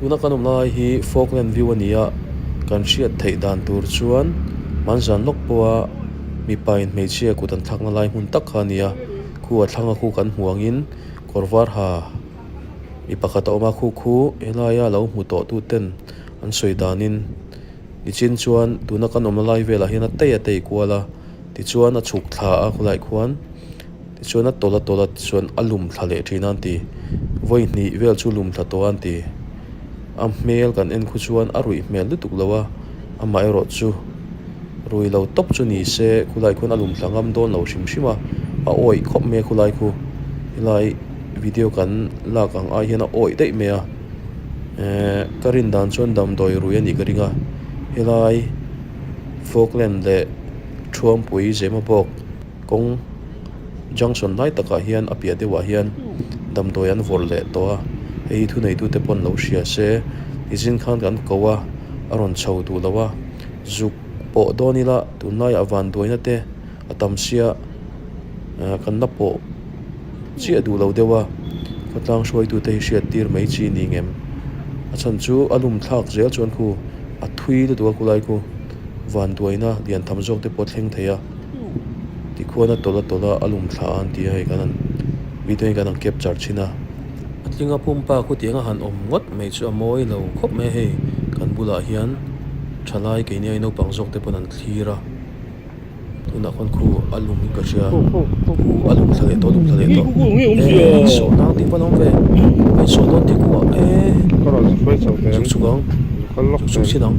Tuna kan awm lai hi Falkland view a ni a, kan hriat theih dan tur chuan hmanzan lawk pawha mipa in hmeichhia kut an thlakna lai hmun tak kha a ni a, khu a thlang a khu kan hmu angin kawr var ha mi pakhat a awm a, khu khu helaia lo hmu tawh tu ten an sawi danin nichin chuan tuna kan awmna lai velah hian a tei a tei kual a, tichuan a chhuk thla a khawlaiah khuan. Tichuan a tawlh a tawlh a tichuan a lum thla leh thin a an ti. Vawi hnih vel chu lum thla tawh a an ti. A hmel kan en khu chuan a ruih hmel lutuk lo a, amaherawh chu rui lo tawp chu ni se khulai khuan a lum thla ngam dawn lo hrim hrim a, a awih khawp mai a khulai khu. Helai video kan lak ang ai hian a awih daih mai a, ehh ka rin dan chuan damdawi rui a nih ka ring a, helai Falkland leh Thuampui Zemabawk. Kawng junction lai takah hian a piah deuhah hian damdawi an vawrh leh tawh a, hei hi thuneitute pawn lo hria se nichin khan kan ko a, a rawn chho duh lo a, zuk pawh dawn ila tunlaiah vanduaina te a tam sia ah kan la pawh chiah duh lo deuh a, khawtlang hruaitute hi hriat tir mai chi ni ngem a chhan chu a lum thlak zel chuan khu a thui lutuk a khulai khu vanduaina lian tham zawk te pawh a thleng thei a. Tikhuan a tawlh a tawlh a, a lum thla a an ti a hei kan han video hi kan han capture thin a. A tlinga pumpa khutiang a han awm ngawt mai chu a mawi lo khawp mai a hei kan bulah hian thalai keini ai naupang zawk te pawn an thlir a tunah khawn khu a lum in ka hria khu a lum thla leh tawh a lum thla leh tawh eh sawh nang tih pawn a awm ve a insawh dawn tih khuah eh chuk chuk ang chuk chuk chin ang.